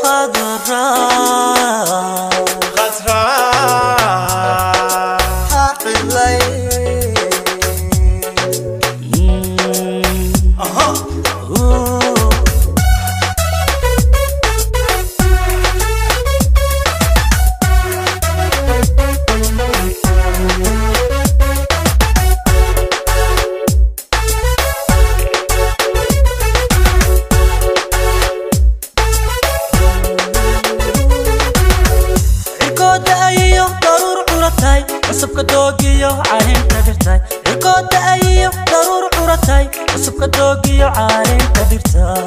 Khadra Khadra Cusubka doogiyo caleenta dhirtay, cirkooda ayo daruur curatay. Cusubka doogiyo caleenta dhirtay,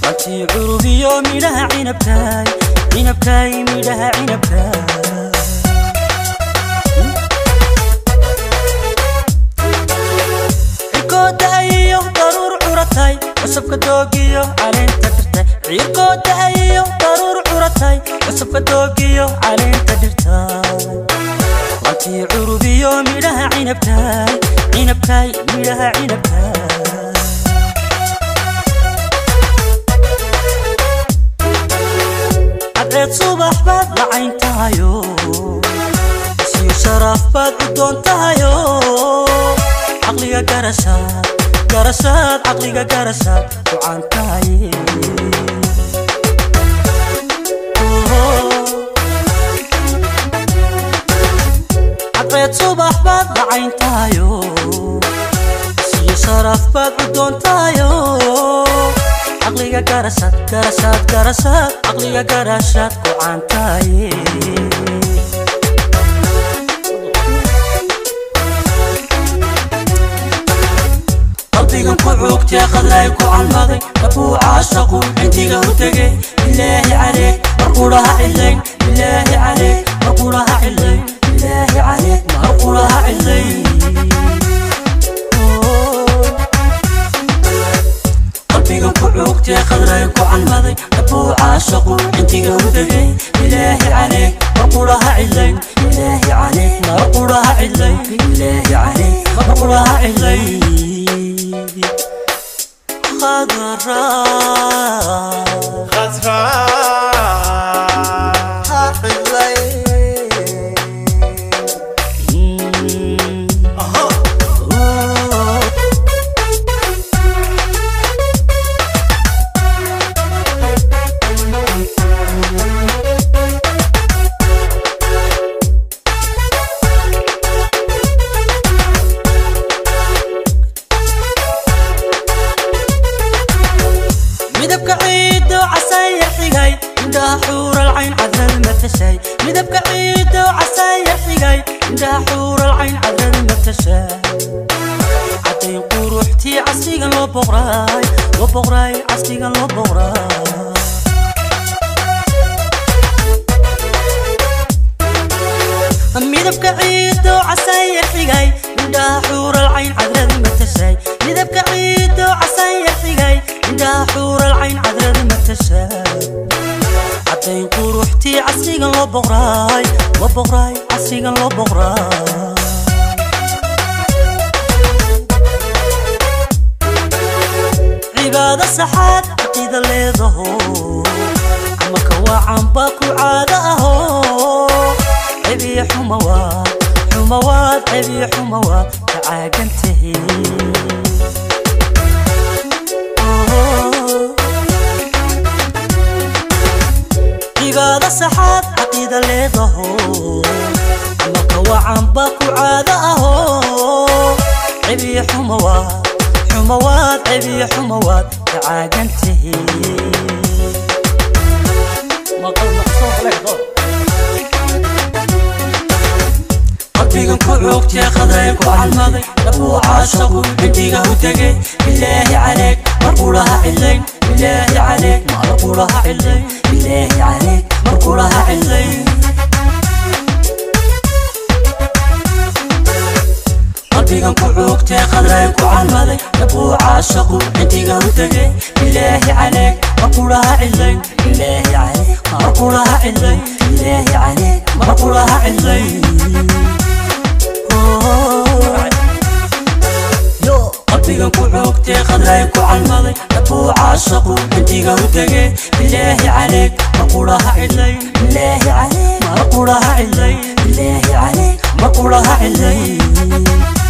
lantii curubiyo midhaha cinabkay, cinabkay, midhaha cinabkay. Cirkooda ayo daruur curatay, cusubka doogiyo caleenta dhirtay, cirkooda ayo daruur curatay. Cusubka doogiyo caleenta dhirtay, lantii curubiyo midhaha cinabkay, cinabkay, midhaha cinabkay. Cadceed subax baad lacayn tahayo, siyo sharaf baad u doontahayo. Caqliga garashaad, garashaad, caqliga garashaad ku caan tahay. Cadceed subax baad lacayn tahayo, siyo sharaf baad u doontahayo. Caqliga garashaad, garashaad, garashaad, caqliga garashaad ku caan tahay. Qalbigan ku cuugtee qadray ku calmaday, dabuu caashaqu cindiga u tegay. Bilaahi caleyk, marquraha cilayn. Bilaahi caleyk, marquraha cilayn. Bilaahi caleyk, marquraha cilayn. Qalbigan ku cuugtee qadray ku calmaday, dabuu caashaqu cindiga u tegay. Bilaahi caleyk, marquraha cilayn. Bilaahi caleyk, marquraha cilayn. Bilaahi caleyk, marquraha cilayn. Khadra Khadra Midabka ciido casaya xigay, indhaha xuural cayn cadrad matashay. Midabka ciido casaya xigay, indhaha xuural cayn cadrad matashay. Caddayn quruxtii casrigan loo boqray, loo boqray, casrigan loo boqray. Midabka ciido casaya xigay, indhaha xuural cayn cadrad matashay. Midabka ciido casaya xigay, indhaha xuural cayn cadrad matashay. Caddayn quruxtii casrigan loo boqray, loo boqray, casrigan loo boqray. Cibaado saxaad caqiida leedaho, camalka wacan baa ku caado aho. Cebiyo xumawaad, xumawaad, cebiyo xumawaad ka caagantahi. Cibaado saxaad caqiida leedaho, camalka wacan baa ku caado aho. Cebiyo xumawaad, xumawaad, cebiyo xumawaad ka caagantahi. Qalbigan ku cuugtee qadray ku calmaday, dabuu caashaqu cindiga u tegay. Bilaahi caleyk, marquraha cilayn. Bilaahi caleyk, marquraha cilayn. Bilaahi caleyk, marquraha cilayn. Qalbigan ku cuugtee qadray ku calmaday, dabuu caashaqu cindiga u tegay. Bilaahi caleyk, marquraha cilayn. Bilaahi caleyk, marquraha cilayn. Bilaahi caleyk, marquraha cilayn. Qalbigan ku cuugtee qadray ku calmaday, dabuu Caashaqu cindiga u dege, bilaahi calayk, ma quraha cidlay? Bilaahi calayk, Ma quraha cidlay? Bilaahi calayk, Ma quraha cidlay?